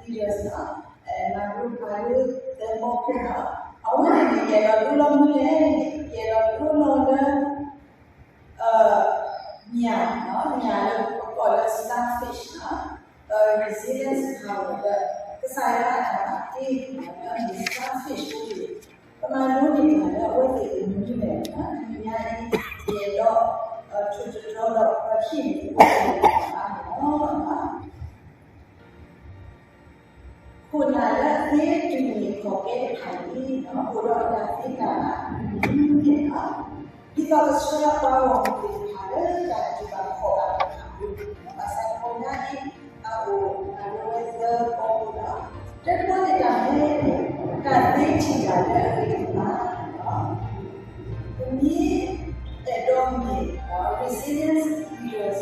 leaders နီၤ, မၤရူမၤရူသၢဘီခိၣ်နီၤ, အဝဲန့ၣ်န့ၣ် ယအဲၣ်ဒိးဒိလီၤမနုၤလဲၣ်န့ၣ် ယအဲၣ်ဒိးဒိလီၤလၢ ညၣ်နီၤ, ညၣ်လၢပကိးလၢ starfish နီၤ, resilience power လၢ ကစၢ်ယွၤအတၢ်မၤသ့လၢ starfish ဖိန့ၣ် ပမၤလိန့ၢ်တၢ်လၢအဝဲသ့ၣ်အမနုၤလဲၣ်နီၤ, တနံၤညါအံၤ ယအဲၣ်ဒိး ထုးတတြီဒီးပဟံၣ်န့ၣ် အဝဲသ့ၣ်န့ၣ်လီၤ. ခိၣ်နၢ်လၢအသ့တုၤမ့ၢ်ကီၢ်ကဲတဖၣ်န့ၣ် အိၣ်ဒီးအတၢ်သ့တၢ်ဘၣ်အမနုၤလဲၣ်နီၤ, ဒ်သိးကဆှၢပှၤဂီၢ်မုၢ်သ့ၣ်တဖၣ်လၢတၢ်တူၢ်ဘၣ်ခီၣ်ဘၣ်တဖၣ်အပူၤ, ဘၣ်ဆၣ်ခိၣ်နၢ်အံၤ အအိၣ်အဝဲသၢဘီလီၤ. တၢတဘီန့ၣ်တၢ်မ့ၢ် တၢ်သ့ထံၣ်တၢ်လၢအဂ့ၤတဖၣ် ပမ့ၢ်အဲၣ်ဒိးမ့ၢ် resilience leaders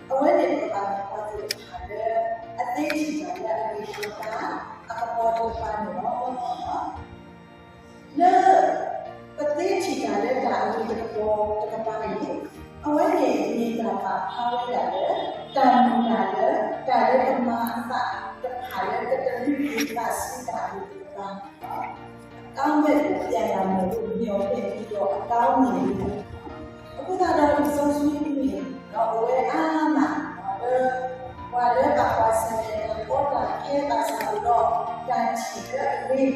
အဝဲန့ၣ်ပကဘၣ်မ့ၢ်ပှၤသ့ၣ်တဖၣ်လၢ အသ့ထံၣ်တၢ်လၢအဂ့ၤတဖၣ် အကပီၤတဖၣ်န့ၣ်လီၤ. လၢ ပသ့ထံၣ်တၢ်လၢတၢ်အဂ့ၤတကပီၤတကပၤန့ၣ် အဝဲန့ၣ်မ့ၢ်တၢ်ပာ်ဖျါဝဲဒၣ်လၢ တၢ်မုၢ်လၢ်လၢ တၢ်လၢကမၤအသးတဖၣ်လၢကတလုၢ်က့ၤသးဆူတၢ်အဂ့ၤတကပၤ အဝဲသ့ၣ်ပျဲလၢ်မ့ၢ် ပမျီၢ်ပျဲလီၤအကါန့ၣ်လီၤ. အဃိသတးဒီး လံာ်စီဆှံအံၤန့ၣ် အိၣ်ဝဲအါမးလၢ ပှၤလၢဘၣ်ကွၢ်ဆၢၣ်မဲာ်တၢ်ကီတၢ်ခဲဘၣ်ဆၣ်အိၣ်ဒီး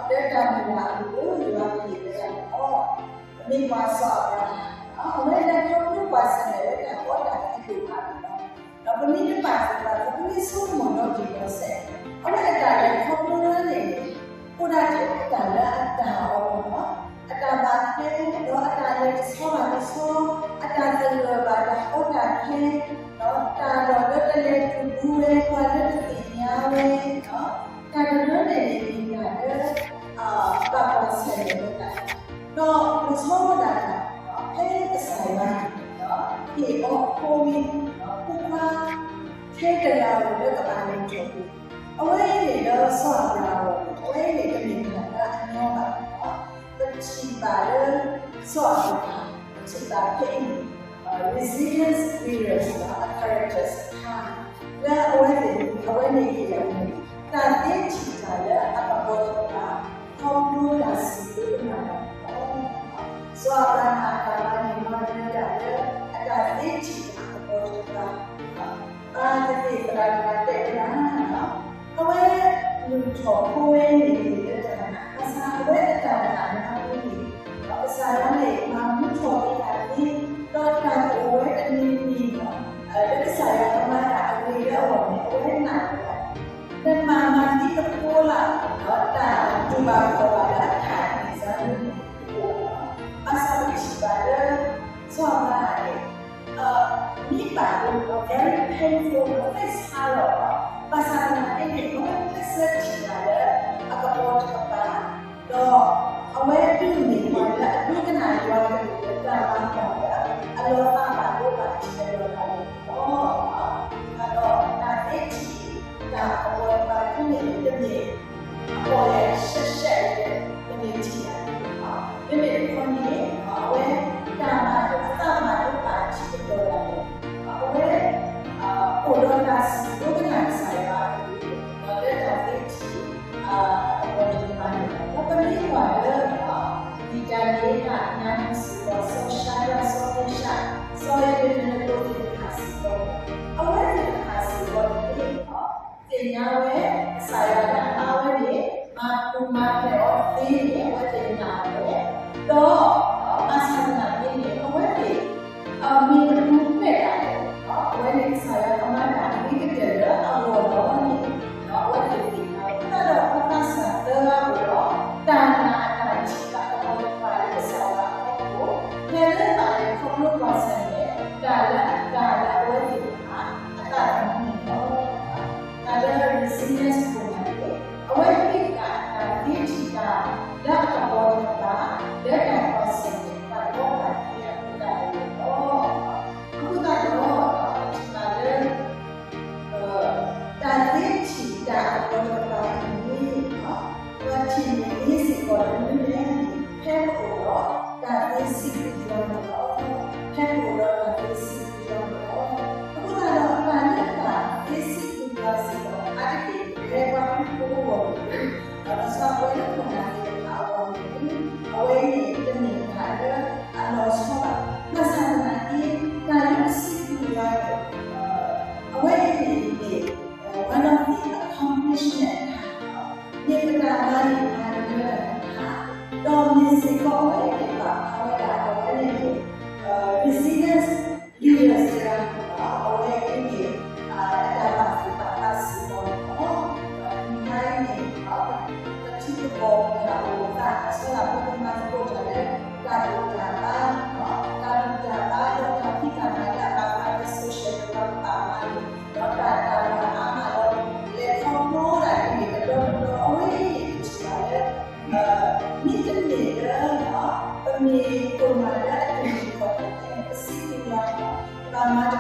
တၢ်ထံၣ်လၢအဂ့ၤ လၢတၢ်မုၢ်လၢ်အပူၤလၢယွၤကဟ့ၣ်ဝဲဒၣ်န့ၣ်လီၤ. ပမ့ၢ်ကွၢ်စီၤအၤဘြၤဟၣ် အဝဲလဲၤခီဖျိကွၢ်ဆၢၣ်မဲာ်ဝဲတၢ်ကီတၢ်ခဲဒိၣ်မးန့ၣ်လီၤ. ဒီးပမ့ၢ်တပာ်သးဘၣ် ပမ့ၢ်ဆိကမိၣ်ဒီးဒ်သိးစဲး အဝဲအတၢ်လဲၤခီဖျိလၢန့ၣ်န့ၣ် အိၣ်ဒၣ်ထဲတၢ်လၢအတၢ်အီၣ်လီၤနီၤ, အတၢ်ဘၣ်ထွဲ ဒီးအတၢ်လဲၤတဆီဘၣ်တဆီ, အတၢ်သဂၢၢ်ဘၣ်တၢ်ကီတၢ်ခဲ, တၢ်ဒီးလၢတလဲၤတုၤဘူးဝဲ ပှၤလၢတသ့ၣ်ညါဝဲ, တၢ်တဖၣ်န့ၣ်န့ၣ်မ့ၢ်တၢ်လၢ ဘၣ်ကွၢ်ဆၢၣ်မဲာ်ဝဲဒၣ်, ဒီးပဆီဝဲဒၣ်တၢ် ဖဲကစၢ်ယွၤန့ၣ် ဟ့ၣ်အီၤအဖိဝံ ဖိခွါ ထဲတဂၤဧိၤလၢကဘၣ်လဲၤထီၣ်ပူၤ, အဝဲအံၤန့ၣ်လၢစီၤအၤဘြၤဟၣ်အဂီၢ်န့ၣ် အဝဲအံၤန့ၣ်တမ့ၢ်တၢ်လၢအညီဘၣ်. ပထံၣ်ဘၣ်လၢ စီၤအၤဘြၤဟၣ် ပထံၣ်ဘၣ်ဖဲအံၤန့ၣ် resilience leaders အ characters တခါ လၢအဝဲသ့ၣ် အဝဲန့ၣ်ဟ့ၣ်လီၤန့ၣ် တၢ်သ့ထံၣ်တၢ်လၢအကပီၤတကပၤ ခီဖျိတၢ်စံၣ်စိၤတဲစိၤလီၤ. စီၤအၤဘြၤဟၣ်အတၢ်မၤန့ၢ်မၤနၢၤတၢ်လၢ အတၢ်သ့ထံၣ်တၢ်အကပီၤတကပၤ ဘၣ်သ့ၣ်သ့ၣ်သရၣ်တဂၤတဲဝဲဒၣ်, အဝဲ လုၢ်ထီၣ်ဖိဝဲန့ၣ်မ့ၢ်လၢတၢ်နာ်, ဘၣ်ဆၣ်အဝဲအတၢ်နာ်န့ၣ် ကစၢ်ယွၤန့ၣ် မၤမူထီၣ်က့ၤအသးသ့, ဒီးတၢ်ကအိၣ်ဝဲတမံၤမံၤလီၤ. လၢကစၢ်ယွၤကမၤတၢ်အဂ့ၤလၢအဂီၢ်န့ၣ် အဝဲနာ်လီၤ. နမၤမၤသံနဖိလၢ် ဒီးတၢ်တူၢ်ဘၣ်ခီၣ်ဘၣ်လၢအတၢ်န့ၣ်စ့ၢ်န့ၣ် ဘၣ်ဆၣ်ပထံၣ်ဘၣ်လၢ စီၤအၤဘြၤဟၣ်န့ၣ် မ့ၢ်ဘၣ်ဒိ very painful ဒီး သိၣ်ဆါလီၤ, ဘၣ်ဆၣ်သနာ်က့န့ၣ် အဝဲသ့ၣ်ဆၢထံၣ်တၢ်လၢအကပီၤတကပၤ, ဒီးအဝဲဒၣ်မ့ၢ်ပှၤလၢအဒိကနၣ်ယွၤကလုၢ်ကထါ ဘၣ်ဃးဒီးအလီၤသးဘၣ်ဒိဘၣ်ထံးအလီၢ်လီၢ်န့ၣ်လီၤ. ဒီးတၢ်သ့ထံၣ်တၢ်အကပီၤတကပၤန့ၣ် တမ့ၢ် အကီၢ်လဲၣ်ရှဲရှဲ တမ့ၢ်ထံၣ်တၢ်န့ၣ်လီၤ. မ့မ့ၢ်တခီန့ၣ် အဝဲ တၢ်မၤအသးမၤဒိဘၣ်ထံးကတီၢ်တၢ်န့ၣ် အဝဲ အိၣ်ဒီးတၢ်စံၣ်ဒိကနၣ်ကစၢ်ယွၤအကလုၢ် ဒီးလၢတၢ်သ့ထံၣ် အကပီၤတကပၤန့ၣ်လီၤ. ဒီးပမ့ၢ်ကွၢ်လၢ ဒံၣ်တၢ်န့ၣ် တၢ်ညါမုၢ်စ့ၢ်ကီး စီၤၡါဒြး စီၤမ့ၡး စီၤအ့းဘ့းနကိၤသ့ၣ်တဖၣ်စ့ၢ်ကီး အဝဲသ့ၣ်တဖၣ်စ့ၢ်ကီးန့ၣ် သ့ၣ်ညါဝဲ ကစၢ်ယွၤလၢအမၤဝဲန့ၣ် မၤပူၤမၤဖျဲးအီၤသ့န့ၣ် အဝဲသ့ၣ်နာ်ဝဲ, ဒီး ဘၣ်ဆၣ်သနာ်က့န့ၣ် အဝဲသ့ၣ် မ့ၢ်တပူၤဖျဲးတၢ်န့ၣ် အဝဲန့ၣ်ကစၢ်ယွၤကမၤတၢ်အဂ့ၤကတၢၢ်လၢအဂီၢ်လီၤန့ၣ် အဝဲသ့ၣ်သ့ၣ်ညါဝဲ အဃိသတးဒီး ပှၤသးစၢ်သၢဂၤအိၣ်ဒီး တၢ်နာ်အတၢ်ထံၣ်တၢ်ကပီၤတကပၤလၢကစၢ်ယွၤအဖီခိၣ် ဖဲလၢဘၣ်လဲၤခီဖျိကွၢ်ဆၢၣ်မဲာ် တၢ်လၢအကါလၢအဝဲသ့ၣ်တဖၣ် အသးသမူန့ၣ်လီၤ. တၢ်လၢ resilience ပူၤန့ၣ် အဝဲမ့ၢ်တၢ်သ့ထံၣ်တၢ်လၢအကပီၤတကပၤ လၢတၢ်ကွၢ်ဆၢၣ်မဲာ်တၢ်ကီတၢ်ခဲအပူၤတၢ်န့ၣ်လီၤ. အဃိသတးဒီး ပထံၣ်ဘၣ်လၢ တၢ်သ့ထံၣ်တၢ်အကပီၤတကပၤအံၤန့ၣ် ပှၤထံၣ်န့ၢ်စ့ၢ်ကီးတမံၤန့ၣ် ဖဲပအိၣ်ဒီးတၢ်သ့စံးဘျုးယွၤန့ၣ်လီၤ. ဖဲပအိၣ်ဒီးတၢ်သ့စံးဘျုးယွၤန့ၣ်လီၤ. အဃိသတးဒီး တၢ်လၢတၢ်သ့စံးဘျုးယွၤစ့ၢ်ကီး အါတက့ၢ် ဖဲပှၤ ဒီးမ့ၢ်စ့ၢ်ကီးအဝဲသ့ၣ်ဘၣ်ဃးဝဲဒၣ်အဝဲန့ၣ် resilience leaders တဂၤန့ၣ်လီၤ. အဝဲသ့ၣ်န့ၣ် အတၢ်ဘၣ်သူၣ်ဘၣ်သးစ့ၢ်ကီးန့ၣ်လီၤ. ဒီးမ့ၢ်ဒ်န့ၣ် ပထံပကီၢ်ပတၢ်အိၣ်သး အဆၢလၢပကမၤသကိးတၢ်လၢ တၢ်ဘူၣ်တၢ်ဘါ တၢ်ဘူၣ်တၢ်ဘါ ဒီးတၢ်ဖံးတၢ်မၤလၢအဘၣ်ဃးဒီး social တဂၤပဘၣ်မၤန့ၣ် ဒီးတၢ်တၢ်မၤအါမးလီၤ. လဲၤခီဖျိဒၣ်န့ၣ် ကဒီးကဒီးအဝဲအံၤန့ၣ် ပထံၣ်ဘၣ်လၢ မ့တမ့ၢ်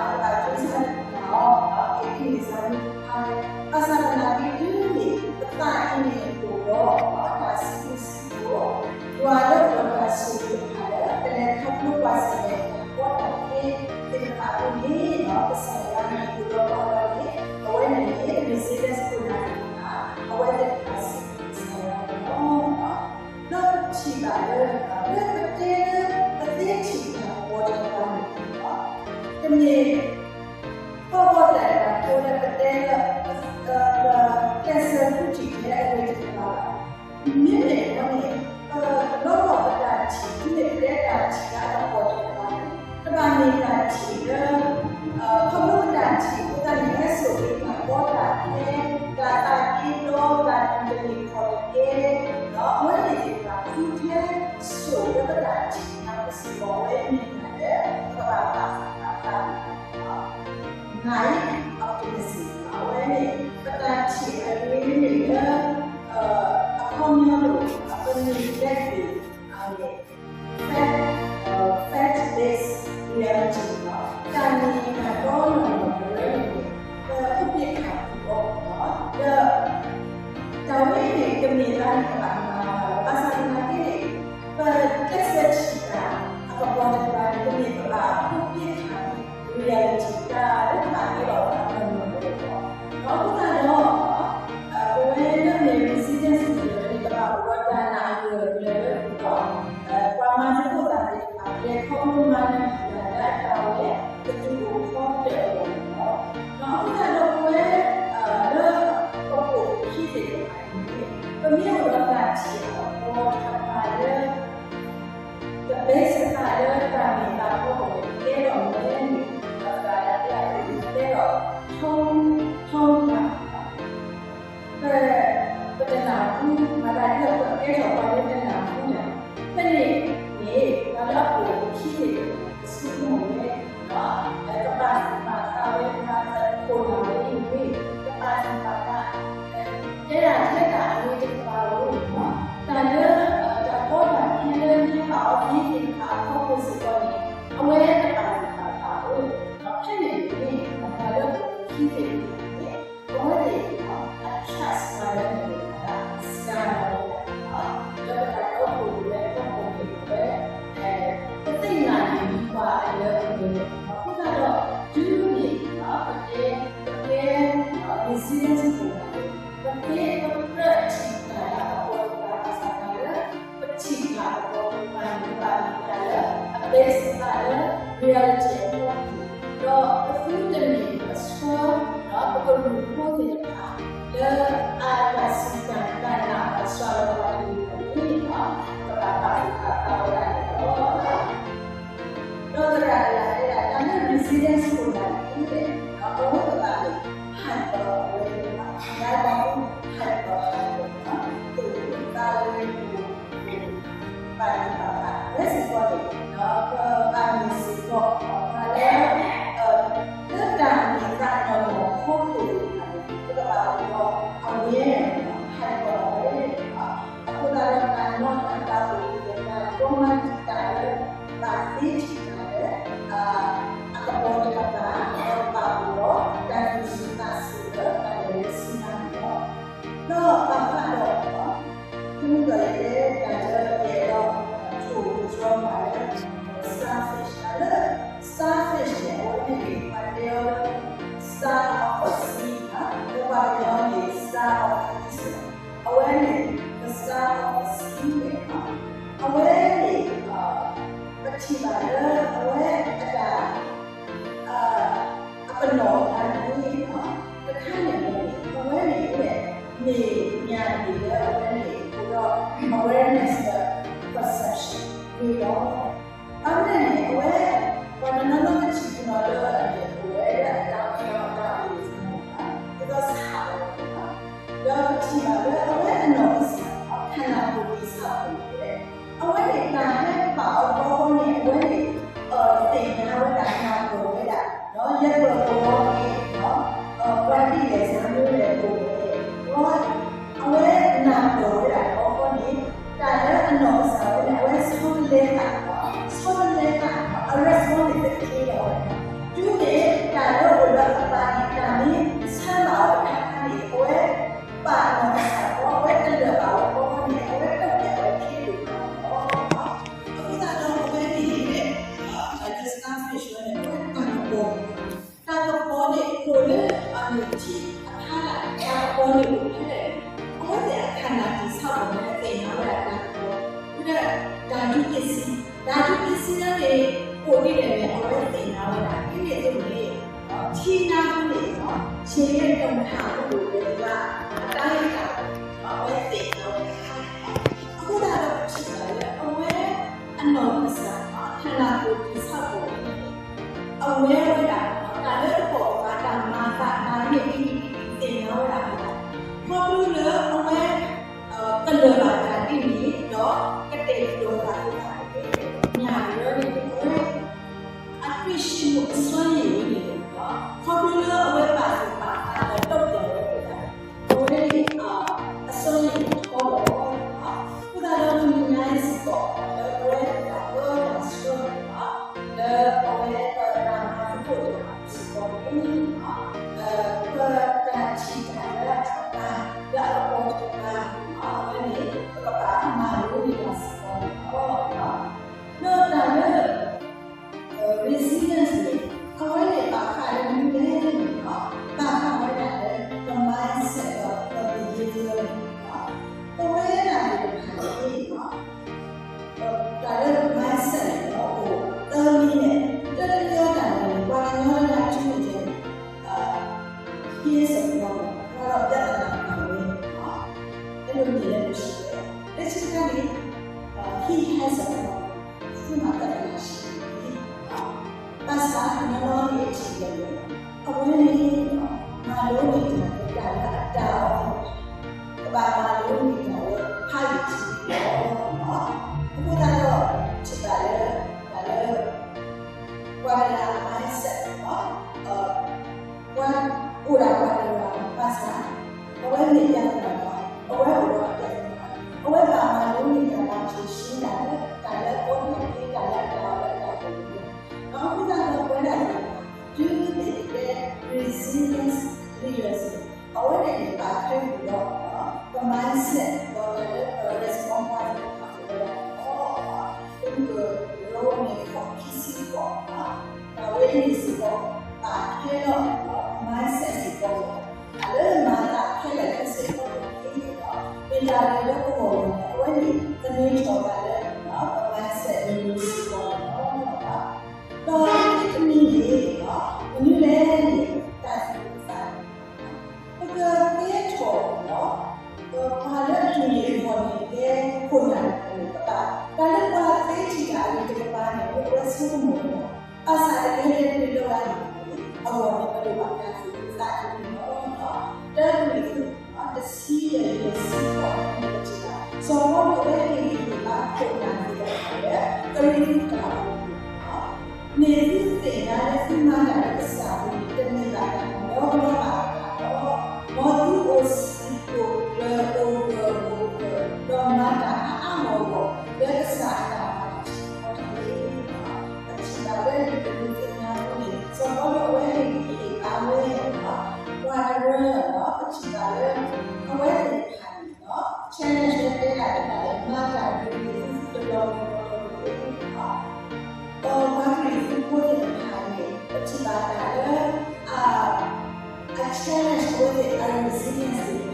လၢ ပမ့ၢ်ခိၣ်နၢ်လၢအတမ့ၢ်ခီၣ်ထံးန့ၣ် ပစံးဘျုးယွၤန့ၣ် ပဘၣ်မၤတကနၣ်အီၤ ပဘၣ်ကြိုးစားတကနၣ်အီၤ က့ၤက့ၤန့ၣ်စ့ၢ်ကီး ဘၣ်ဆၣ်သနာ်က့တုၤမ့ၢ် ပသးအံၤန့ၣ်အိၣ်ဒီး တၢ်စံးဘျုးစံးဖှိၣ် ယွၤလၢပှၤတၢ်ဆိၣ်ဂ့ၤတဖၣ်လၢ ပလဲၤခီဖျိကွၢ်ဆၢၣ်မဲာ်တၢ်ကီတၢ်ခဲသ့ၣ်တဖၣ်အပူၤန့ၣ် ကစၢ်ယွၤန့ၣ်အိၣ်ဒီးပှၤလီၤန့ၣ် အဝဲန့ၣ်န့ၣ် resilience ခိၣ်နၢ်သ့ၣ်တဖၣ် အဝဲသ့ၣ်တဖၣ်စံးဘျုးကစၢ်ယွၤန့ၣ်လီၤ. ဒီးပထံၣ်ဘၣ်လၢ လၢပတဲလၢ ပသ့ထံၣ်တၢ်ကပီၤတကပၤန့ၣ်လီၤ. တမ့ၢ် ကီကီတၢ်တၢ်ဖိလၢပတဲလၢ ပကျဲးစၢးဃုထံၣ်ထဲအဂ့ၢ်တကပၤဘၣ်. မ့မ့ၢ်အဃိန့ၣ် ပလီၢ်ပတၢ်ထံၣ် မ့ၢ်ပတဲတၢ်ထံၣ်လၢအကပီၤတကပၤန့ၣ် တဘၣ်မ့ၢ်တၢ်ထံၣ်လၢ ခီဖျိပတၢ်ထံၣ်အဃိသတးန့ၣ် ဟဲစိာ်က့ၤတၢ်ကီတၢ်ခဲ တၢ်သးက့ဒီ တၢ်တမံၤတမံၤခီၣ်တကဲ ဒီးအဝဲန့ၣ်သ့ၣ်တဖၣ် ဃုထဲစိာ်လၢပတၢ်ထံၣ်တၢ်ကစံၣ်အီၤ အဝဲမ့ၢ်တၢ်လၢ ပကဘၣ်ပာ်သူၣ်ပာ်သးန့ၣ်လီၤ. နၤအံၤ optimism အဝဲန့ၣ် ပတၢ်ထံၣ်အဂ့ၤန့ၣ်လၢ အခီပညီလိၤ ပမ့ၢ်လဲၤက့ၤ fact, fact-based reality လီၤ. တၢ်မ့ၢ်တၢ်တီနီၢ်နီၢ်တရၢန့ၣ် ပအိၣ်ဘှံးခါအီၤလီၤ. ဒီး တၢ်ဝဲန့ၣ် တမ့ၢ်လၢန့ၣ် ကဘၣ်မၤဘၣ်လီၤ. ဘၣ်ဆၣ်သနာ်က့န့ၣ် ပကျဲးစၢးထံၣ်တၢ် အကပီၤတကပၤန့ၣ် တမ့ၢ်ပဘၣ်အိၣ်ဘှံးခါ reality တၢ်လၢကဘၣ်ကဲထီၣ်အီၤနီၢ်နီၢ်တရၢလီၤ. ဒီးအဃိသတးဒီး ပဝဲလၢမ့ၢ် resilience န့ၣ် ပဘၣ်အိၣ်ဒီးတၢ်နာ်အဂၢၢ်အကျၢၤလၢပဂီၢ် ပှၤမၤသကိးတၢ်သ့ၣ်တဖၣ် လဲၤခီဖျိမၤနၢၤတၢ်လၢတၢ်ဝဲ ကသူၣ်အိၣ်ဖီတၢၣ်အဂီၢ်န့ၣ်လီၤ. ဒီးအဃိသတးဒီးပဝဲ လၢပအိၣ်ခံသ့ၣ်တဖၣ်န့ၣ် ပမ့ၢ်အိၣ်ဒီးတၢ်ထံၣ်အကပီၤတကပၤလၢ ကဘၢစ့ၢ်ကီးလၢတၢ်မ့ၢ်တၢ်တီအဂီၢ်န့ၣ် ကဲထီၣ်မ့ၢ်န့ၣ် ပသရၣ်ဒၣ်တဲအီၤ ကဲထီၣ် ထုံးထုံးတၢ် ပ ပတနၢ်ဟူ မၤသးဒ်သိးပကဲထီၣ်ပှၤလၢတနၢ်ဟူတၢ် ဖဲန့ၣ်န့ၣ် ပှၤလၢအအိၣ်ခံသ့ၣ်တဖၣ်န့ၣ် ကဆိကမိၣ်ဝဲ ကဘၣ်သူၣ်ဘၣ်သးဝဲ ပှၤခိၣ်နၢ်ဝဲအံၤန့ၣ် ကဘၣ်သူၣ်ဘၣ်သး တဲဒၣ်ထဲတၢ်အဂ့ၤတကပၤဧိၤ တၢ်လၢ တၢ်ကီတၢ်ခဲလၢဟဲဘၣ်အီၤသ့ၣ်တဖၣ်အဖီခိၣ်စ့ၢ်ကီးန့ၣ် အဝဲကဘၣ်သူၣ်ဘၣ်သးဧိၤ ဖဲန့ၣ်န့ၣ် ပှၤလၢအအိၣ်ခံသ့ၣ်တဖၣ်န့ၣ် အဝဲသ့ၣ် အ trust ပှၤလၢအမ့ၢ်ဝဲဒၣ် စှၤလီၤဝဲဒၣ်န့ၣ်လီၤ. လၢပတၢ်တီခိၣ်ရိၣ်မဲအဖီခိၣ်န့ၣ် အဝဲ ပသ့ၣ်ညါန့ၢ်ပှၤအလၢအပှဲၤလီၤ. အဃိသတးဒီး တုၤမ့ၢ် ပတဲ ပကဲ resilience ပူၤန့ၣ် ပကဲ ပကြၢးထံၣ်တၢ်လၢအကပီၤတကပၤ ဘၣ်ဆၣ်သနာ်က့ ပထံၣ်တၢ်အကပီၤတကပၤန့ၣ် ကဘၣ်မ့ၢ်တၢ်လၢအ base အသးလၢ reality အဖီခိၣ် ဒီးပသုတမ့ၢ်ပဆှၢ ဒီးပကရူၢ်ဖိသ့ၣ်တဖၣ် လၢအတၢ်စူၢ်တၢ်နာ်တၢ်စှၤလီၤပှၤတမံၤန့ၣ် ကဘၣ်ပာ်သူၣ်ပာ်သးဝဲဒၣ်န့ၣ်လီၤ. ဒီးသရၣ်တဂၤတဲဒၣ် တၢ်လၢ resilience ခိၣ်နၢ်န့ၣ် အဝဲသ့ၣ်တဖၣ်န့ၣ် hyper awareness လၢတၢ် hyper awareness န့ၣ် သိၣ်လိသးလိ ပာ်သူၣ်ပာ်သး ဝဲစ့ၢ်ကီးန့ၣ် ပဘၣ်မ့ၢ်စ့ၢ်ကီး ပှၤလၢ လၢတၢ်မ့ၢ်သးနီၢ်နီၢ်အဖီခိၣ်န့ၣ် ပကဘၣ်အိၣ်ဒီး awareness န့ၣ် hyper awareness န့ၣ်လီၤ. အဃိသတးဒီး တၢ်နီၢ်တၢ်သးအိၣ် တၢ်ကီမါတံာ်တာ်လၢ ဘၣ်သ့ထံၣ်တၢ်လၢ အကပီၤတကပၤ ဒီးဘၣ်အိၣ်ဒီး တၢ်သူၣ်စူၤသးစူၤလၢ တၢ်လဲၤလၢဆူညါန့ၣ်လီၤ. ဒီးဘၣ်ဃးဒီး ဖဲမုၢ်ကီၢ်လဲၤတဲတၢ်လၢ ကဲဒီး ထိၣ်ကတြီမးလၢ starfish တၢ်လၢ starfish န့ၣ် အဝဲန့ၣ် ပှၤတဲအီၤလၢ star of the sea န့ၣ် လၢပှၤကညီန့ၣ် star of the sea အဝဲန့ၣ် the star of the sea န့ၣ်လီၤ. အဝဲန့ၣ် ပထံၣ်ဘၣ်လၢ အဝဲအတၢ် အပနီၣ်အသးန့ၣ် တခါန့ၣ်န့ၣ် အဝဲန့ၣ် မ့ၢ်ညၣ်န့ၣ်လၢအဝဲန့ၣ် အိၣ်ဒီး awareness ဒီး perception ဂ့ၤလီၤ. ဘၣ်မနုၤန့ၣ် အဝဲ ပှၤတနီၤနီၤကထံၣ်က့ၤလီၤလၢအလဲၤအိၣ်ဝဲဒၣ်အတၢ်အိၣ်ဖျါအတၢ်အိၣ်မူ ဒ်သိးဆၣ်ဝဲန့ၣ်လီၤ. ဒီးပထံၣ်ဘၣ်လၢအဝဲအနီၢ်ကစၢ် ခန္ဓာကိုယ် တည်ဆောက်ပုံ န့ၣ် အဝဲန့ၣ်တၢ်ဟဲပာ်အီၤဘီဘီန့ၣ် အဝဲန့ၣ် သ့ၣ်ညါဝဲဒၣ် နၢ်ပၢၢ်ဝဲဒၣ် ယဲၢ်ပၢၢ်ကဝီၤန့ၣ် ပှၤဒ်လဲၣ် စၤမူလဲၣ် အိၣ်ဝဲန့ၣ် အဝဲနၢ်ပၢၢ်ဝဲဒၣ်ဘီဘီန့ၣ် တၢ်လၢအနီၢ်ကစၢ်ဝဲန့ၣ် အဝဲဆီတလဲသး ဆီတလဲသး အ respond န့ၣ် တက့ၤလီၤဝဲ တုၤန့ၣ် တၢ်လၢအိၣ်လၢအကပၤန့ၣ် တၢ်မ့ၢ်ဆၢမၤအီၤတခါခါန့ၣ် အဝဲပာ်နီၢ်ကစၢ်ဘီ အဝဲတလၢာ်ဘၣ်ဝဲဘီဘီန့ၣ် အဝဲတုံၣ်ဖျဲးဝဲခံဒူၣ်လီၤ. အဃိသတးဒီး အဝဲန့ၣ်န့ၣ် တၢ်လၢ starfish ဝဲန့ၣ် အဝဲတၢ်ကပီၤ တၢ်ကပီၤန့ၣ် အိၣ်လၢအနုၢ်ထံအဖီလာ် တၢ်ကပီၤန့ၣ်အိၣ်ဖဲလဲၣ်န့ၣ် အဝဲသ့ၣ်အခါနၢ်တံၢ်ဆၣ်ဘီန့ၣ် သ့ၣ်ညါဝဲဒၣ်တၢ်ကပီၤ ဝဲဒၣ် ဓာတုပစ္စည်း ဓာတုပစ္စည်း န့ၣ် အိၣ်ဒ်လဲၣ်န့ၣ် အဝဲသ့ၣ်ညါဝဲဒၣ် ဒ်န့ၣ်အသိးန့ၣ် ထံနါဖိန့ၣ် ဆ့ၣ်လၢတမၤဟးအိၣ်ဝဲဒၣ် အတၢ်ဂ့ၢ်တၢ်ကျိၤ အဝဲသ့ၣ်ညါဝဲဒၣ် အဃိသတးဒီးပထံၣ်ဘၣ်လၢ အဝဲအနီၢ်ကစၢ် ခန္ဓာကိုယ် တည်ဆောက်ပုံ န့ၣ် အဝဲဝဲဒၣ် တၢ်လၢတပိာ်ကပၤ တၢ်မၤသးတၢ်န့ၣ် ဒ်န့ၣ်ဒ်န့ၣ် သ့ၣ်ညါဝဲဒၣ်ဝဲဒၣ် ခီဖျိလၢအဝဲ ကလၢာ်ဘၣ်တၢ်ဒ်န့ၣ် ဒီးကတဲာ်ကတီၤသးသ့ၣ်တဖၣ်န့ၣ် ညၣ်တရၢန့ၣ် အဝဲ အတွေ့ရှိမှုအစွမ်းရည် န့ၣ် ခီဖျိလၢအဝဲပာ်သူၣ်ပာ်သးဒီး တုံၢ်ပၢၢ်ဝဲဒၣ် အဝဲန့ၣ် အစွမ်းရည်ထီဘိလီၤ. အဃိသတးဒီး တနံၤညါအံၤစ့ၢ်ကီး လၢပဝဲဒၣ်ပတၢ်ဆှၢန့ၣ် လၢပဝဲပတၢ်မၤသကိးတဖၣ်စ့ၢ်ကီးန့ၣ် ပတၢ်ထံၣ်တၢ်လၢအတၢ် လၢအကပီၤတကပၤ အဝဲန့ၣ် ပကဘၣ်မၤလိန့ၢ်တၢ်စ့ၢ်ကီးန့ၣ်လီၤ. ဒီးတၢ်လၢ resilience န့ၣ် အဝဲန့ၣ်ဘၣ်ဃးလၢမနုၤလဲၣ်န့ၣ် ဘၣ်ဃးဝဲဒၣ်လၢ ပ mindset ဒီးပ behavior န့ၣ် ပဝဲဒၣ်သ့ၣ်တဖၣ်န့ၣ် တၢ်လၢ mindset န့ၣ် အိၣ်သၢမံၤန့ၣ် တၢ်တမံၤတမံၤန့ၣ် ပှၤကညီလၢအထူအယိာ်န့ၣ် ဟံးစ့ၢ်ကီး ပှၤဒီးပြဿနာပူၤဝဲန့ၣ် အဲၣ်ဒိးမ့ၢ်လၢပထံၣ်ဝဲ လၢဆံတၢ်န့ၣ် he has a problem သုမၤပြဿနာ ရှိနေပြီ ဘၣ်ဆၣ်တနီၤနီၤန့ၣ်ထံၣ်ဝဲလၢ အဝဲန့ၣ် မၤလိန့ၢ်တၢ်လၢတၢ်လၢအတၢ်အီၤ ကဘၣ်မၤလိန့ၢ်တၢ်လၢဖးယံာ်ထံလီၤ. အဃိသတးဒီး ထံၣ်ဘၣ်လၢ တၢ်လၢ ပှၤတဂၤအ mindset န့ၣ် ပှၤအိၣ်ဒၣ်ပှၤတဂၤဘၣ်ဆၣ် အဝဲမ့ၢ်ပြဿနာလီၤ. အဝဲအိၣ်ဒီးအပြဿနာ အဝဲဘၣ်မၤလိန့ၢ်တၢ်လၢ ဖြေရှင်း တၢ်လၢ တၢ်လၢအီၤန့ၣ် တၢ်လၢအတၢ်အီၤလၢအတၢ်အိၣ်မူ အဃိသတးဒီးပဝဲဒၣ်သ့ၣ်တဖၣ် ဒုးသ့ၣ်တဲ resilience leaders အဝဲန့ၣ်န့ၣ် ဘၣ်ထွဲဝဲဒီး ပ mindset ဒီးတၢ်လၢပ response သ့ၣ်တဖၣ်အဝဲဒၣ်န့ၣ်လီၤ. တမုၢ်ကရိမ့ၢ်ဃိးခံဆံဃိး တၢ်ဝဲအံၤန့ၣ်စ့ၢ်ကီး ဘၣ်ထွဲဒီး ပ mindset စ့ၢ်ကီး တၢ်လၢမၤသးခဲလၢာ်ခဲဆ့အဖီခိၣ်န့ၣ်ဒီး မ့ၢ်တၢ်ဂ့ၤလၢပဂီၢ်န့ၣ် အဝဲန့ၣ် သန့ၤထီၣ်ဘၣ်လၢ ပ mindset န့ၣ်စ့ၢ်ကီးန့ၣ်လီၤ. ဒီးတနံၤန့ၣ် မနုၤလဲၣ်န့ၣ် တၢ်သ့ၣ်တဖၣ် ပကကဲထီၣ်ဒီး ပှၤလၢအတူၢ်လိာ်အဂီၢ်န့ၣ် ကဲခိၣ်နၢ်တဂၤန့ၣ် ကဘၣ် တၢ်လၢပှၤသ့ထံၣ်တၢ်အဂ့ၤတကပၤန့ၣ် မ့ၢ်အဝဲဆိကမိၣ်ဝဲဒၣ် ဘၣ်ဆၣ်တကဲလၢပလိၣ်ဘၣ်န့ၣ် အဂီၢ်န့ၣ် ပလိၣ်ဘၣ်တၢ်သူၣ်အုးသးအုးန့ၣ်လီၤ. တၢ်ကရံၣ်သူး တဆံယဲၢ် ယဲၢ်ဆံဃိးန့ၣ် ပထံၣ်ဘၣ် စီၤပီလူးအဝဲဟ့ၣ်ဂံၢ်ဟ့ၣ်ဘါခိၣ်နၢ်သ့ၣ်တဖၣ်လၢ ကရံၣ်သူးတၢ်အိၣ်ဖှိၣ်န့ၣ်လီၤ. မ့ၢ်သုသ့ၣ်ညါလၢသုမၤတၢ်လၢကစၢ်အပူၤန့ၣ် တမ့ၢ်ဘၣ်တၢ်မၤဒီမါဘၣ်အတၢ်လီၤ. မ်သုအိၣ်စံးကိၣ်ကျၢၤ အိၣ်ဂၢၢ်အိၣ်ကျၢၤ ဒီးမၤတၢ်အါအါဂီၢ်ဂီၢ် လၢကစၢ်အတၢ်မၤတၢ်တခီတဂ့ၤန့ၣ်လီၤ. ပထံၣ်ဘၣ်လၢလံာ်ကရံၣ်သူးညါအပူၤန့ၣ် စီၤပီလူးအဝဲဟ့ၣ်ဂံၢ်ဟ့ၣ်ဘါဝဲန့ၣ်လီၤ. ပှၤတရၢန့ၣ်လီၤ ပထံၣ်ဘၣ်လၢ အဝဲသ့ၣ်တဖၣ်န့ၣ်လီၤ challenge လၢတဲဒၣ်တဖၣ်လၢ မၤတၢ်ဂ့ၤဂ့ၤ သုသုတဘျီတဘျီတဘျီတဂ့ၤန့ၣ်လီၤ. ဒီးပှၤကရံၣ်သူးဖိသ့ၣ်တဖၣ်န့ၣ် ပထံၣ်ဘၣ်တၢ်လၢ အ အ challenge အဝဲသ့ၣ်အ resilience သ့ၣ်တဖၣ် ဒီး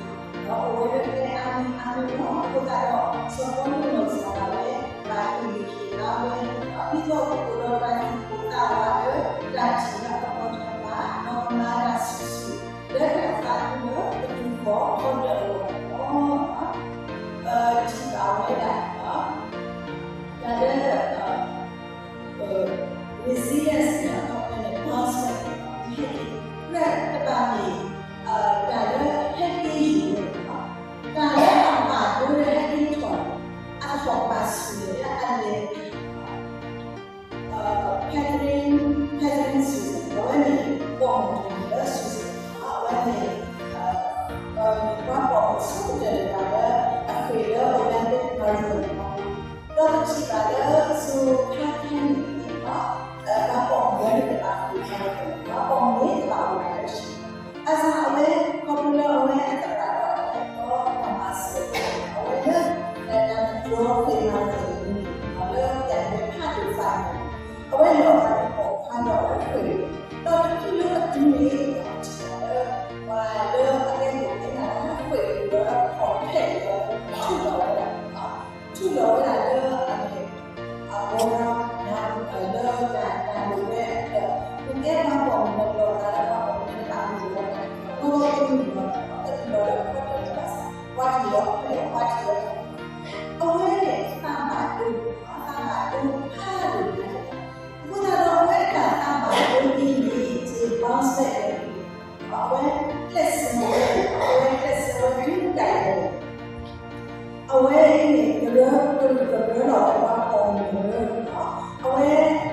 အိၣ်ဝဲလၢကျဲအါမံၤအါမံၤလီၤ. အဃိသတးဒီး စီၤပီလူးနီၢ်ကစၢ်ဒၣ်ဝဲ ဘၣ်ဟ့ၣ်ဂံၢ်ဟ့ၣ်ဘါဝဲ ဒ်သိးပကအိၣ်ဒီးတၢ်သူၣ်ပိၢ်သးဝးလၢ တၢ်ထံၣ်လၢအကပီၤထီၣ်ဘၣ် ဒီးကမၤတၢ်ဆူၣ်ဆူၣ် လၢတၢ်သးခုလၢပတူၢ်ဃီၤခီဒၢးအဂီၢ်န့ၣ်လီၤ. ပထံၣ်ဘၣ်ဝဲဒၣ် အဝဲအံၤန့ၣ် ကရၢကရၢလီၤလၢပှၤပိာ်မုၣ်ကရၢလီၤ. အဝဲ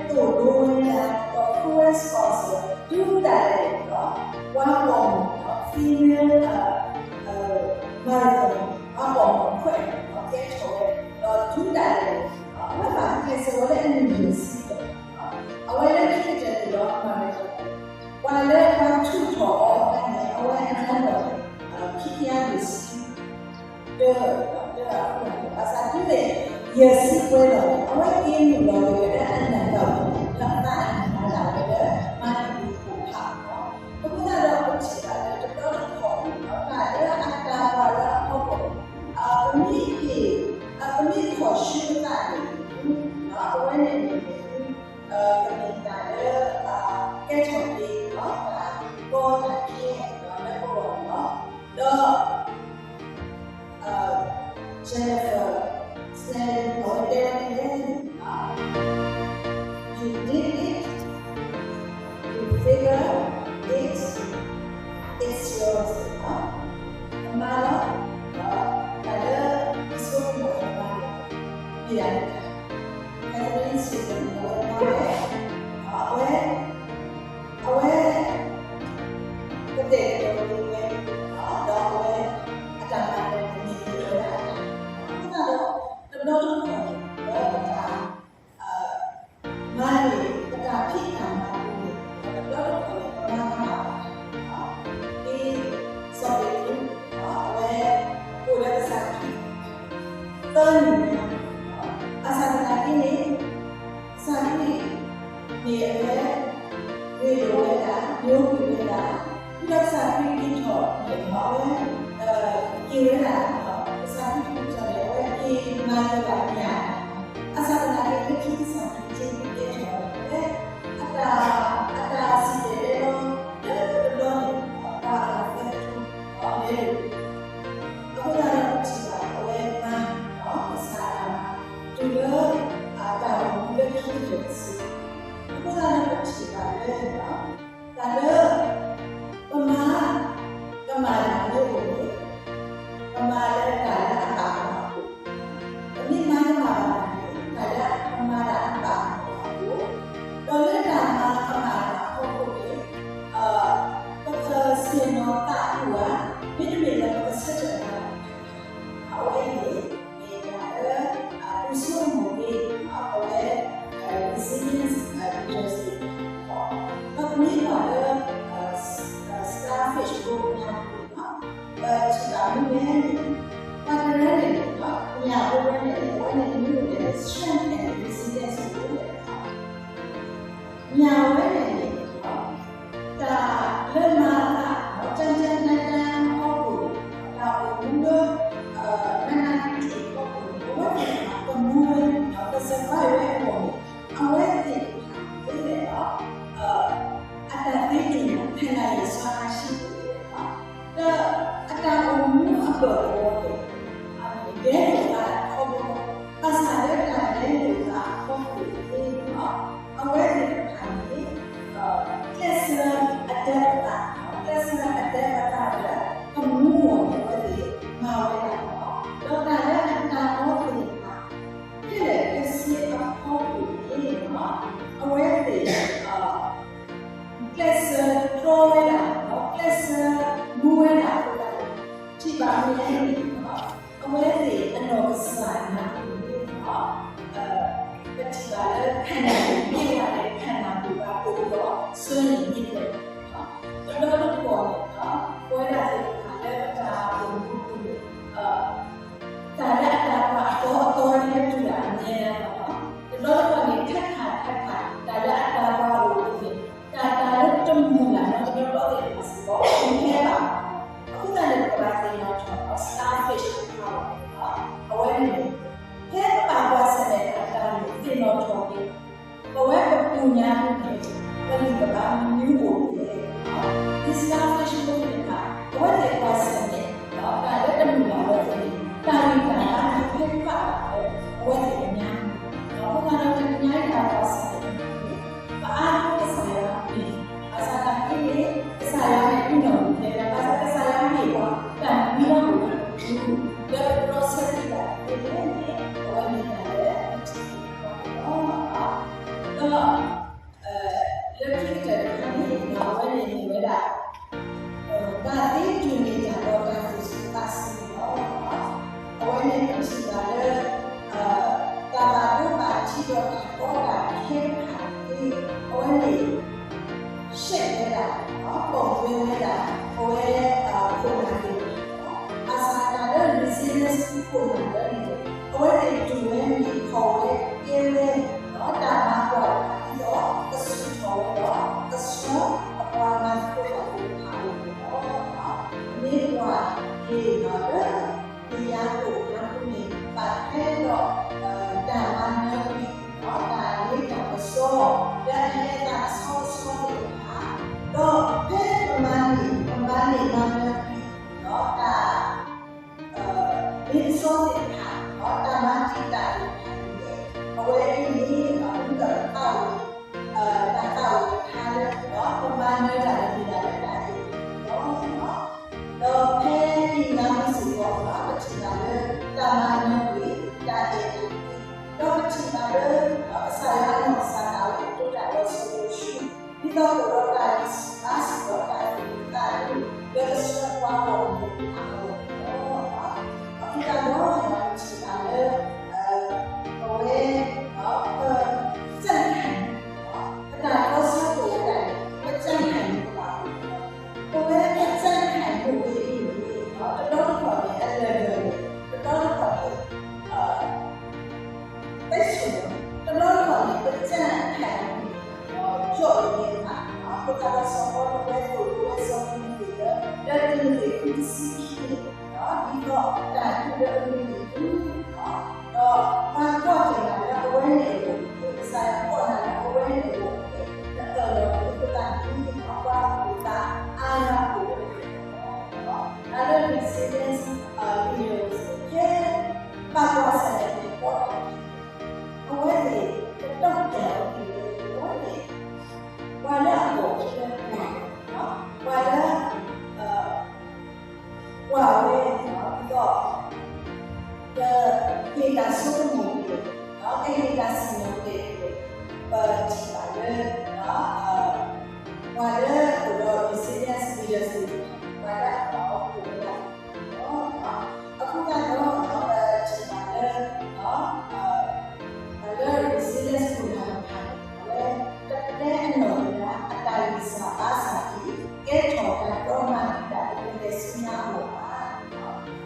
သိၣ်လိဝဲဒၣ် ဒီး co-sponsor ဒုးဒၣ်လဲာ်ဒီး ပှၤပိာ်မုၣ် female marathon ပှၤပိာ်မုၣ်အဖှဲး ကဲထီၣ်ဝဲ ဒီးဒုးဒၣ်လဲာ် အဝဲဘၣ်ကျဲးစၢးဝဲလၢအနံၣ်ယဲၢ်ဆံ အဝဲလၢခံကတၢၢ်န့ၣ်ဒီး marathon ပှၤလၢပှၤထုးထီၣ်အီၤန့ၣ် အဝဲအနၢ်ဒီး ခံကယၤယဲၢ်ဆံ တၢ တၢ ဘၣ်ဆၣ်ဒ်န့ၣ် ယဲၢ်ဆံပှဲၤလီၤန့ၣ် အဝဲက့ၤနုာ်လီၤက့ၤဝဲဒၣ်အနၢ်ပၢၢ် ဒီးအသးအမုာ်လၢ်လၢ မၤန့ၢ်အီၤဖးလီၤ. အဃိသတးဒီးပထံၣ်ဘၣ်လၢတဘျီတခီၣ်န့ၣ် တၢ်လၢအတၢ်ပှၤလၢအဖီခိၣ် ပမ့ၢ်ဟ့ၣ် ပမ့ၢ်ခီၣ်ဆူအသးန့ၣ် အဝဲန့ၣ်န့ၣ် ကမ့ၢ်တၢ်လၢ ကဲထီၣ်က့ၤ တၢ်ကီတၢ်ခဲ လၢပဂီၢ်န့ၣ်လီၤ. ဒီး Jennifer Snelling အဝဲတဲဝဲဒ်လဲၣ်န့ၣ် You did it, you figure it, it's yours. အမၤလီၤ တၢ်လၢအဆိကမိၣ်အမၤန့ၣ် မ့ၢ်ဒၣ် Catherine Snelling အဝဲမၤဝဲ အဝဲ အဝဲ ကတဲာ်ကတီၤဝဲ ဒီးအဝဲ အတၢ်မၤန့ၣ် မ့ၢ်ဝဲဒၣ် အဃိသတးဒီး တဘျီတခီၣ်န့ၣ် ပတၢ် မၤန့ၣ် ပတၢ်ဖံးတၢ်မၤပူၤန့ၣ် တဘျီတခီၣ်န့ၣ် ပမၤတၢ်ဘၣ် ဒ်စီၤပ့းတရူး အဝဲ အိၣ်လၢကစၢ်ခရံာ် သၢနံၣ်ညါ ဘၣ်ဆၣ်သနာ်က့န့ၣ် ကစၢ်ခရံာ်န့ၣ် အဝဲ ရ့လိာ်ဝဲဒၣ် ညိကွံာ်ဝဲဒၣ် ဒီးကစၢ်ခရံာ်က့ၤထီၣ်န့ၣ် အဝဲ က့ၤဝဲဒၣ် ကစၢ်ခရံာ်က့ၤထီၣ်န့ၣ် အဝဲက့ၤမၤစၢၤဘၣ်ညါ ဘၣ်ဆၣ်သနာ်က့ လၢခံကစၢ်ခရံာ်က့ၤထီၣ်န့ၣ် အဝဲ အတၢ် အတၢ်စံၣ်တဲၤတဲလီၤ လၢတဘျီန့ၣ် ပှၤအဂၤသၢဆံ လဲၤလိာ် အဃိသတးဒီးပထံၣ်ဘၣ် အဝဲမၤ ကစၢ်အတၢ်မၤ တုၤလၢ အတၢ်အိၣ်မူလၢခံကတၢၢ်တစု အဃိသတးဒီးပထံၣ်ဘၣ်လၢ တၢ်လၢ ပမၤ ကမၣ်တၢ်မ့ၢ်အိၣ်န့ၣ် ကမၤလၢတၢ်လၢအဘၣ်အဖီခိၣ်, ပမ့ၢ်မၤကမၣ်ဘၣ်န့ၣ် တၢ်လၢပမၤတၢ်အဘၣ်အဖီခိၣ်, ဒီးလၢတၢ်မၤကမၣ်တၢ်အဖီခိၣ်န့ၣ် ပကဆ့ၣ်နီၤသးအုးဧါ, မ့တမ့ၢ်လၢပကဆၢထၢၣ်မၤတၢ် အဝဲအံၤန့ၣ် မ့ၢ်တၢ်လၢ ပဆိကမိၣ်က့ၤ အဝဲ resilience literacy ဒီးပမ့ၢ်ကွၢ်လၢ Starfish ဖိညါပူၤန့ၣ် ပထံၣ်ဘၣ်မ့ၢ်ဝဲန့ၣ် ပှၤတရၢန့ၣ် ညၣ်ဖိတရၢန့ၣ် အဝဲန့ၣ်မ့ၢ်ဝဲ strength and resilience ဖိန့ၣ် ညၣ်ဝဲန့ၣ်န့ၣ် တၢ်လၢမၤအသး တၢ်တၢ်တၢ်တၢ်အဖီခိၣ်န့ၣ် တၢ်အိၣ်မူလၢ နးနးကျံးကျံးအဖီခိၣ်န့ၣ် အဝဲသ့ၣ်တဖၣ် ကမူဝဲ ကစၢ်ဘါဝဲအဂီၢ်န့ၣ် အဝဲသ့ၣ်တဖၣ်န့ၣ်လီၤ အတၢ်သ့တၢ်နာ် ဖဲလၢယွၤအစုပူၤန့ၣ်လီၤ ဒီးအတၢ်အိၣ်မူအဘၢၣ်စၢၤန့ၣ် ယဲၢ်လိာ်သးအဖီခိၣ် ဘၣ်ဆၣ်လၢတၢ်ယဲၢ်လိာ်သးအဖီခိၣ်န့ၣ် အဝဲသ့ၣ်တဖၣ်န့ၣ် ကျဲးစၢးအဒၢအသး ကျဲးစၢးအဒၢအသးဒီး ကမူဝဲန့ၣ် အဝဲသ့ၣ်မၤဝဲဒၣ်လီၤ. ဒီးတၢ်လၢအတၢ်အီသ့ၣ်တဖၣ် ခဲလၢာ်ခဲဆ့အဖီခိၣ်န့ၣ် အဝဲသ့ၣ် ကျဲးစၢးတြီဝဲဒၣ် ကျဲးစၢးမူဝဲဒၣ်အဃိသတးန့ၣ် ထံၣ်ဘၣ်မ့ၢ်ဝဲန့ၣ် အဝဲသ့ၣ်အနီၢ်ကစၢ်ဒၣ်န့ၣ် ပထံၣ်ဘၣ်လၢ ခံနၢ်ပၢၢ် မ့ၢ်ဝဲလၢ ခံနၢ်ပၢၢ်ဘၣ်အိၣ်ဒီး ဆၢန့ၣ်မ့ၢ်ဝဲ တဘျီတခီၣ်န့ၣ် ပဝဲဒၣ်သ့ၣ်တဖၣ်လၢပတၢ်အိၣ်မူပူၤန့ၣ် တၢ်လၢအတၢ်ပှၤအသီအသီဟဲတုၤဒၣ်အမဲာ်ညါလီၤ. တဘျီတခီၣ်န့ၣ် ခဲခါခဲခါ တၢ်လၢအတၢ်ပှၤအိၣ်န့ၣ် တၢ်တၢ်လၢတမုာ်လၢ်နီတဘျီဘျီသ့ၣ်တဖၣ်စ့ၢ်ကီး မ့ၢ်ဟဲဘၣ် အဃိသတးန့ၣ် ပကဘၣ်သ့ၣ်နီၣ်ထီၣ် starfish တဖၣ်လီၤ. အဝဲန့ၣ် ဖဲပဘၣ်ကွၢ်ဆၢၣ်မဲာ်တၢ်တဖၣ်န့ၣ် သ့ၣ်နီၣ်ထီၣ်က့ၤ ပဝဲပပူၤညါန့ၣ် ပလုၢ်ပဘၣ်မနုၤအိၣ်လဲၣ်. ဒ် starfish ဖိသ့ၣ်တဖၣ် အဝဲသ့ၣ်ကွၢ်ဆၢၣ်မဲာ် တၢ်လၢတမုာ်လၢ်အဝဲသ့ၣ်န့ၣ် တၢ်ဂံၢ်တၢ်ဘါန့ၣ် ဟဲက့ၤဘၣ်လၢအဝဲသ့ၣ်အမဲာ်ညါန့ၣ် အဃိသတးဒီး တနံၤညါအံၤတၢ်ကွၢ်ဆၢၣ်မဲာ် ပအါထီၣ်ကစၢ်ယွၤန့ၣ် ဘၣ်ဆၣ်သနာ်က့န့ၣ် ကစၢ်ယွၤန့ၣ် ဒုးနီၣ်ဂံၢ်ထဲလဲၣ် ဘၣ်ဆၣ်ကစၢ်ယွၤမ့ၢ်ပှၤ တၢ်မံလီၤမုၢ်လီၤ လၢပတြီဆၢထံၣ်ဘၣ် အဝဲန့ၣ် အဝဲမ့ၢ်တၢ်လၢ ပထံၣ်န့ၢ်အီၤလီၤ. ဒီး လၢခံကတၢၢ်တခါန့ၣ် အဝဲန့ၣ်မ့ၢ်ဝဲဒၣ် ဘၣ်သ့တူၢ်န့ၢ်တၢ်ဒီးတၢ်သူၣ်စူၤသးစူၤန့ၣ်လီၤ. အဝဲန့ၣ်ပထံၣ်ဘၣ်လၢ တၢ်ဘၣ်ဒိဘၣ်ထံးဒီးတၢ်ကီတၢ်ခဲတဖၣ်န့ၣ် အဝဲန့ၣ် ရှဲးဝဲဒၣ် ပိာ်မွဲဝဲဒၣ် အဝဲ ခိၣ်နၢ်သ့ၣ်တဖၣ်လီၤ. ဘၣ်ဆၣ်တၢ်လၢ resilience ခိၣ်နၢ်လၢန့ၣ် အဝဲသ့ၣ်တူၢ်ဝဲမံၤဖီၣ်ဝဲကဲဝဲ ဒီးတၢ်မၤကွၢ်တဖၣ်ဒ်သိး ကဆူၣ်ထီၣ်ဝဲဒီး ကဆှၢအပှၤမၤသကိးတၢ်သ့ၣ်တဖၣ်အဂီၢ်လီၤ. မ့ၢ်ကွၢ်က့ၤဒီးလၢ ပယၤကိာ်ဖးဒိၣ်န့ၣ် ဘၣ်ထွဲဒီး တၢ်မၤနၢၤကွံာ် ဒီးတၢ်လ့တၢ်ပစီ လၢအဟဲသးတဆီတဆီသ့ၣ်တဖၣ်, ဒီးဖဲပမၤန့ၢ် ပမၤန့ၢ်မၤနၢၤကွံာ် ဒီးတၢ် လ့ပစီသ့ၣ်တဖၣ် ဒီးတၢ်မၤတံာ်တာ်သ့ၣ်တဖၣ်န့ၣ် အဝဲအံၤန့ၣ် အဃိဒီးသးဝံၣ် တၢ်သးဝံၣ်တခါလၢ ပမၤနၢၤတၢ်လၢမ့ၢ်ဒၣ်လၢတၢ်အဲၣ်အံၤလီၤ. ဒီးဖဲအံၤန့ၣ်စ့ၢ်ကီး ပထံၣ်ဘၣ်လၢ တၢ်မၤနၢၤကွံာ် တၢ်အဲၣ်တၢ်ကွံ, ဒီးပထံၣ်ဘၣ်လၢ ကစၢ်ယွၤအနီၢ်ကစၢ်ဒၣ်ဝဲဒိၣ်တၢ်ဒီးစီၤယိၤၡူ ဒ်သိးကအိၣ်ဒီးတၢ်ဂံၢ်ဆူၣ်ဘါဆူၣ်ဒီးတၢ်သူၣ်အုးသးအုး လၢကဆှၢပှၤဂီၢ်မုၢ်သ့ၣ်တဖၣ်အဂီၢ်န့ၣ်လီၤ. အဃိသတးဒီး ပထံၣ်ဘၣ်လၢ ပဝဲ ပ ကြံ့ခိုင် ပတၢ်ကီဆၢကိးဝဲဒၣ်န့ၣ် ပကြံ့ခိုင် မ့ၢ်ဘၣ် ပဝဲပကြံ့ခိုင် မ့ၢ်ဝဲအံၤန့ၣ် တဘျီတခီၣ်န့ၣ် အလၢာ်လၢာ်န့ၣ် တဘျီတခီၣ်န့ၣ် ပဲဆူၣ် တဘျီတခီၣ်န့ၣ် ပကြံ့ခိုင် ကၠီၣ်အံၤန့ၣ်ဘၣ်. အဃိသတးဒီးစီၤပီလူးဝဲသိၣ်လိဝဲစီၤတံၤမသ့းလၢ လၢတံၤမသ့း ခံတဆံခံန့ၣ် ဒ်သိးတၢ်ဒုးလၢအမ့ၢ်န့ၣ်ဒုး ဒီးပှၤကီၢ်တဂၤလၢအဝဲန့ၣ်အဂီၢ်န့ၣ် ကစၢ်ယွၤကိးနၤလၢအဝဲန့ၣ်အဂီၢ်န့ၣ် နအၢၣ်လီၤအဃိသတးန့ၣ် ပှၤအၢၣ်လီၤအဃိသတးန့ၣ် ပှၤအၢၣ်လီၤအဃိသတး တၢ်လၢ resilience leaders ကဲ ဘၣ်ကွၢ်ဆၢၣ်မဲာ်န့ၣ် ကီတၢ် အဝဲသ့ၣ် ကတီၢ်ကဲၤအီၤန့ၣ် အဝဲသ့ၣ် ပှၤလၢအပိာ်ခံလၢပှၤ ပှၤလၢ ကွၢ်ဝဲ ဒ်သိး ကဟ့ၣ်တၢ်ဆိကမိၣ်က့ၤ ကဟ့ၣ်တၢ်စံၣ်ညီၣ်က့ၤ ပထံၣ်ဘၣ်လၢ ပှၤလၢအအိၣ်ဒီး resilience leaders ပှၤလၢအအိၣ်ဝဲဒၣ်န့ၣ်လီၤ. အဃိသတးဒီး ပထံၣ်ဘၣ်လၢ လၢ resilience ခိၣ်နၢ်တဖၣ်န့ၣ် အဝဲတပျဲအနီၢ်ဝဲဒၣ် အတၢ်ဂံၢ်စၢ်ဘါစၢ်အံၤ ကဲထီၣ်တၢ်ဒီးမၤတံာ်တာ်လၢပလဲၤဆူညါအဂီၢ်ဘၣ်.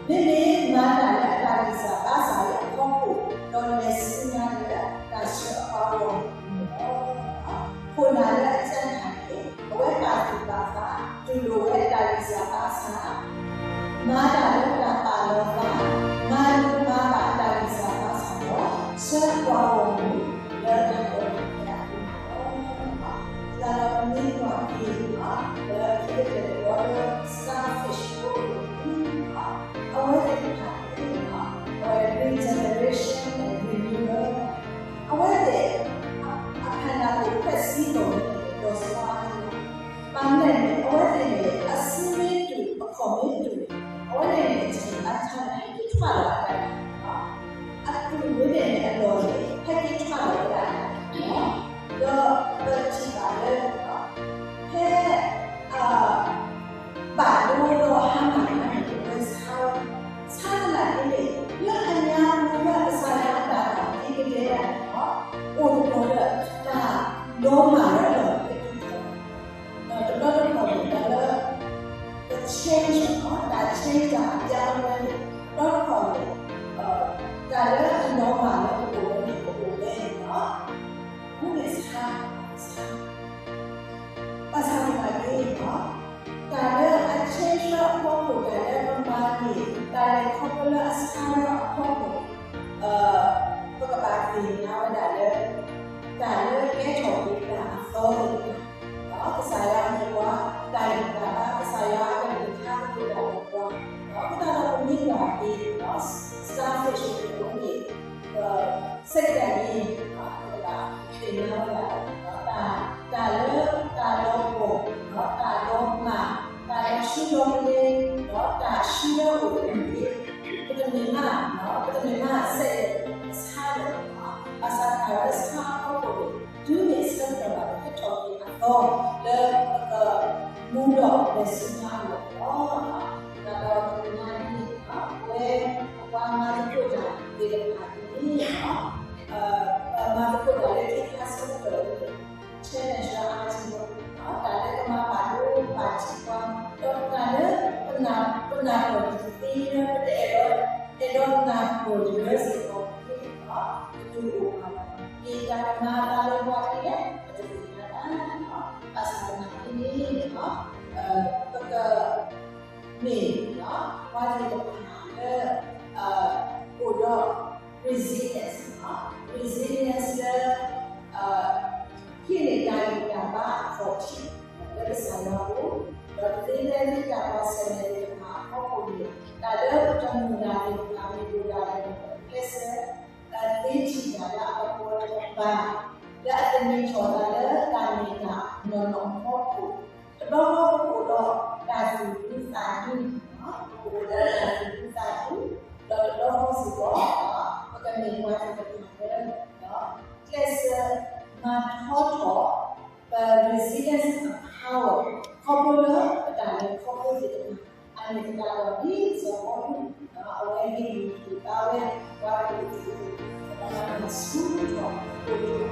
မ့မ့ၢ်မၤတၢ်လၢအတၢ်ဂံၢ်စၢ်ဘါစၢ်အံၤအဖီခိၣ် ဒီးလဲၤဆူညါလၢတၢ်ဆှၢအပှၤဂီၢ်မုၢ်န့ၣ်လီၤ. ခိၣ်နၢ်လၢအကြံ့ခိုင်န့ၣ် အဝဲပာ်သူၣ်ပာ်သး တူၢ်လိာ်ဝဲတၢ်ဂံၢ်စၢ်ဘါစၢ် မၤတၢ်လၢတၢ်ပာ်လီၤသး မၤလိမၤဘၣ်တၢ်ဂံၢ်စၢ်ဘါစၢ်ဒီး ဆှၢပှၤဂီၢ်မုၢ်လၢတၢ်ကီတၢ်ခဲအပူၤန့ၣ်လီၤ. သတးဒီးပမ့ၢ်ကွၢ်က့ၤ လၢခံကတၢၢ်တဘျီလၢ Starfish အပူၤန့ၣ် အဝဲသ့ၣ်တဖၣ်န့ၣ် အဝဲ regeneration and renewal အဝဲသ့ၣ် အခါနၢ်အိၣ်ဖှဲၣ်စံလီၤန့ၣ် ဒီးစွါန့ၣ်လီၤ. ဘၣ်မနုၤလဲၣ်န့ၣ် အဝဲသ့ၣ်န့ၣ် အစုမ့ၢ်တူၢ် အခီၣ်မ့ၢ်တူၢ်န့ၣ် အဝဲသ့ၣ်န့ၣ် အထံၣ်အထါန့ၣ် ဟဲက့ၤထွဲလီၤအတၢ်န့ၣ်လီၤ. အတူၢ်ဝဲသ့ၣ်န့ၣ်အလီၢ်န့ၣ် ဟဲက့ၤထွဲလီၤဝဲဒၣ်န့ၣ်လီၤ. ဒီးပထံၣ်ဘၣ်လၢ ဖဲ အ ဘၣ်ဒိဒီးဟါမၢ်န့ၣ် ပဝဲဆါဝဲ, ဆါသနာ်က့န့ၣ် လၢအညါပူၤလၢကစၢ်ယွၤအတၢ်ဘၣ်သ့ကတဲဒၣ်န့ၣ်လီၤ, အိၣ်တတီၤလၢ တၢ်ဒီမၢ်လၢအလီၢ်န့ၣ် တဘျီတခီၣ်န့ၣ် တၢ်လၢ the change န့ၣ်လီၤ, တၢ် change တၢ်အပြောင်းအလဲန့ၣ် တဘျီတခီၣ်န့ၣ် တၢ်လၢအဒီမၢ်လၢပအိၣ်ဝဲန့ၣ် ပအိၣ်ဝဲန့ၣ်လီၤ. အဃိန့ၣ်ဆါ ဆါ ဘၣ်ဆၣ်သနာ်က့န့ၣ်လီၤ, တၢ်လၢအ change လၢအဖီခိၣ် တၢ်လၢပမၤန့ၢ် တၢ်လဲၤခီဖျိလၢအဆါလၢအဖီခိၣ်န့ၣ် ပကဘၣ်သ့ၣ်ညါဝဲဒၣ်လၢ တၢ်လၢကဲထီၣ်က့ၤတၢ်အသီသ့ၣ်တဖၣ်, ကစၢ်ယွၤမ့ၢ်ပှၤတၢ်ဂံၢ်တၢ်ဘါ, ကစၢ်ယွၤအကလုၢ်ကထါကအိၣ်ဒၣ်ဒီးပှၤ, အဃိသတးဒီးပမ့ၢ်ကွၢ်က့ၤ Starfish အပူၤန့ၣ် စဲကဲးန့ၣ် ပကဘၣ်သ့ၣ်ညါဝဲဒၣ် တၢ်လၢတၢ်လီၤပှီၢ်, တၢ်လီၤမၢ်, တၢ်လီၤဆူလီၤကလဲၤ, တၢ်ဆူလၢအိၣ်န့ၣ် ပတမ့ၢ်မး, ပတမ့ၢ်မး စဲ ဒီးလၢပကမူဒီးမဲာ်ဆူညါအဂီၢ်လီၤ. ဒီးတနံၤညါအံၤန့ၣ် ပဝဲပှၤမၤသကိးတၢ်သ့ၣ်တဖၣ်န့ၣ် ပမၤသကိးတၢ်လၢခ့ခါဆၢကတီၢ်အံၤ challenge လၢအါထီၣ် တၢ်လၢကမၤဘၣ်ဒိဘၣ်ထံးပှၤ ဒီးတၢ်လၢ ပနၢ်ပၢၢ်တသ့လၢ ပတအဲၣ်ဒိး အဲၣ်ဒိးနၢ်ပၢၢ်ယွၤစ့ၢ်ကီးန့ၣ် ပတအိၣ်ဘၣ်. မ့ၢ်တၢ်ကမၤအသးလၢပှၤဒ်လဲၣ် ပတသ့ၣ်ညါဘၣ်. ဘၣ်ဆၣ်သနာ်က့န့ၣ် ပက မ့ၢ်ပှၤသ့ၣ်တဖၣ်လၢ အိၣ်ဒီး resilience, resilience လၢ ဟံးန့ၢ်တၢ်ဂံၢ်တၢ်ဘါအဖီၣ်ထံ လၢကစၢ်ယွၤအအိၣ်, ဒီးတသ့လၢသ့တၢ်ကွၢ်ဆၢၣ်မဲာ်သ့ၣ်တဖၣ်အဖီခိၣ်န့ၣ် တၢ်လၢပတမုာ်တၢ်သ့ၣ်တဖၣ်မ့ၢ်အိၣ်ဒၣ်လဲာ်န့ၣ် ကျဲးစၢး သ့ထံၣ်တၢ်လၢအကပီၤတကပၤ လၢအသန့ၤထီၣ်သးလၢတၢ်မ့ၢ်တၢ်နီၢ်နီၢ်အဖီခိၣ်, တဘျီဃီပကအိၣ်ဒီးတၢ်သူၣ်ဒူသးဒူ, ပကအိၣ်ဒီးတၢ်သူၣ်ဒူသးဒူ, ဒီးတဘျီဃီစ့ၢ်ကီး ပကမ့ၢ်ပှၤသ့ၣ်တဖၣ်လၢ ကျဲးစၢးမၤထီထီၣ် ပ resilience power ခီဖျိလၢပတၢ်လဲၤခီဖျိသ့ၣ်တဖၣ် အန့ၣ်သတးဒီး ဒ်စီၤပီလူး အဝဲဟ့ၣ်ဂံၢ်ဟ့ၣ်ဘါဝဲ ပှၤခရံာ်ဖိသ့ၣ်တဖၣ် ပကမၤဆူၣ်ထီၣ် ပ